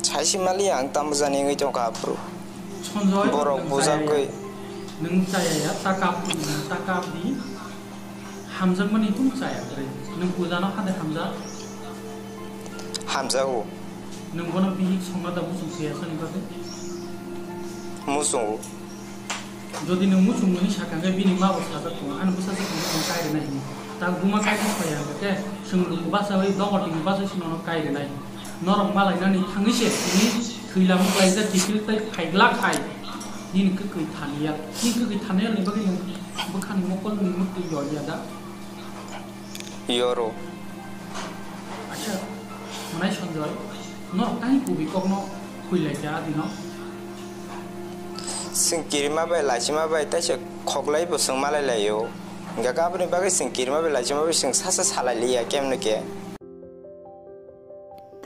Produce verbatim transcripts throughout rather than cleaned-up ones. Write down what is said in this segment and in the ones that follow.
Saisi mali ang tamo jani wngwi tongkha aphuru. Sonjoy, borok nwng bujak chaya ya. Kwi. Nwng chaya ya, ta kap di, nwng ta kap di. Hamjakmani tong chaya kwrwi. Nwng pujano hade hamjak? Hamjago. Nwng bono bihik songna da muchung phiya sani bagwi? Muchungo. Jodi nwng muchung mani sakha khe bini ma bo sajak tongo, "Ani bwsa se tongwi tong kai rwnai," hwnwi. Ta buma kai thang phai ya hwnkhe, chwng bwsa bai dogo tini bwsa se nono kai rwnai. Norok malainani thangwi se tini thwilam wnglaijak kiphil tei phaiglak hai. Nini kwkwi thaniya. Nini kwkwi thaniya ni bagwi nwng bwkhani mokolni mwktwi yoliya da? Yoro. Acha, mwnai Sanjoy, norok tani kubui kokno khuilai kha adino? Chwng kirima bai lachima bai taisa khoklai bo chwng malai laio. Hwnkhe aboni bagwi chwng kirima bai lachima bai chwng sasa salai liya kemno khe.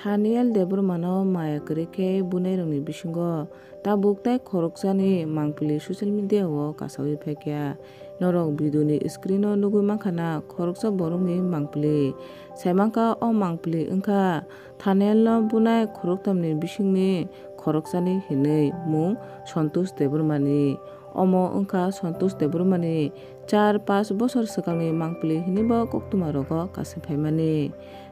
Thaniel Debbarmano maya kwrwi khe bunairokni bisingo tabuk tei khoroksani mangpili social media-o kasaui phaikha. Norok video-ni screen-o nugui mankha na khoroksa borokni mangpili. Saimankha o mangpili wngkha Thanielno bunai khoroktamni bisingni khoroksani hinwi mung Santosh Debbarmani. Omo wngkha Santosh Debbarmani char pash bosor swkangni mangpili hinwi bo koktwma rogo kasui phaimani.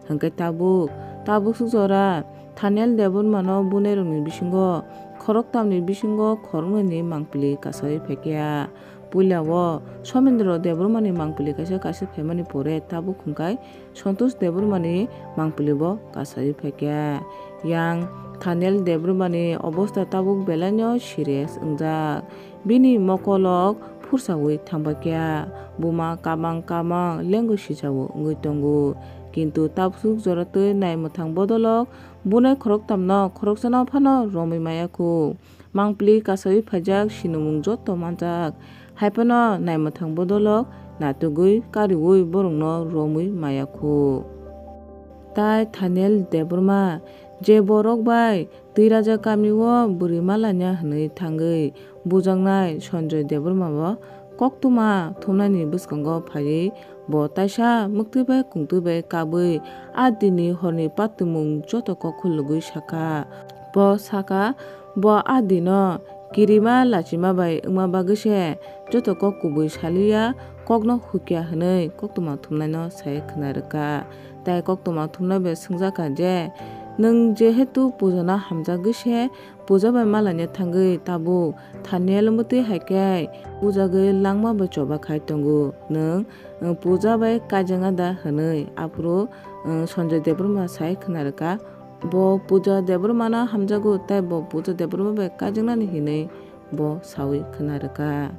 Hwnkhe tabuk, tabuk swk jora Thaniel Debbarmano bunairokni bisingo khoroktamni bisingo khoroknwini mangpili kasui phaikha. Puila o Somendro Debbarmani mangpili kaisa kasui phaimani pore tabuk hwnkhe Santosh Debbarmani mangpili bo kasui phaikha. Yang Thaniel Debbarmani obostha tabuk belaino serious wngjak. Bini mokolok phursaui thangbaikha. Buma kamang kamang lengwi sijao wngwi tongo. Kintu tabuk jora twi naimwthang bodolok bunai khoroktamno khoroksano phano romwi maya khu. Mangpili kasaui phaijak sinimung joto manjak. Haiphano naimwthang bodolok natugwi kariui borokno romwi maya khu. Tai Thaniel Debbarma je borok bai Twiraja kamio bwrwi malanya hwnwi thangwi bujaknai Sanjoy Debbarma bo koktwma thumnaini bwskango phaiwi bo taisa mwktwi bai kungtwi bai kabwi a dini horni patimung joto kok khulugwi sakha. Bo sakha, bo a dino kirima lachima bai wngma bagwi se joto kok kubui saliya, kokno hukya hwnwi koktwma thumnaino sai khwna rwkha. Tai koktwma thumnai bai swngjakha je, "Nwng jehetu pujano hamjagwi se puja bai malaina thangwi tabuk Thaniel mwtwi hai khe pujagwi langma bai choba khai tongo, nwng, uh, puja bai kaijakna da?" hwnwi. Aphuru, uh, Sanjoy Debbarma sai khwna rwkha. Bo puja Debbarmano hamjago tei bo puja Debbarma bai kaijaknani hinwi bo saui khwna rwkha.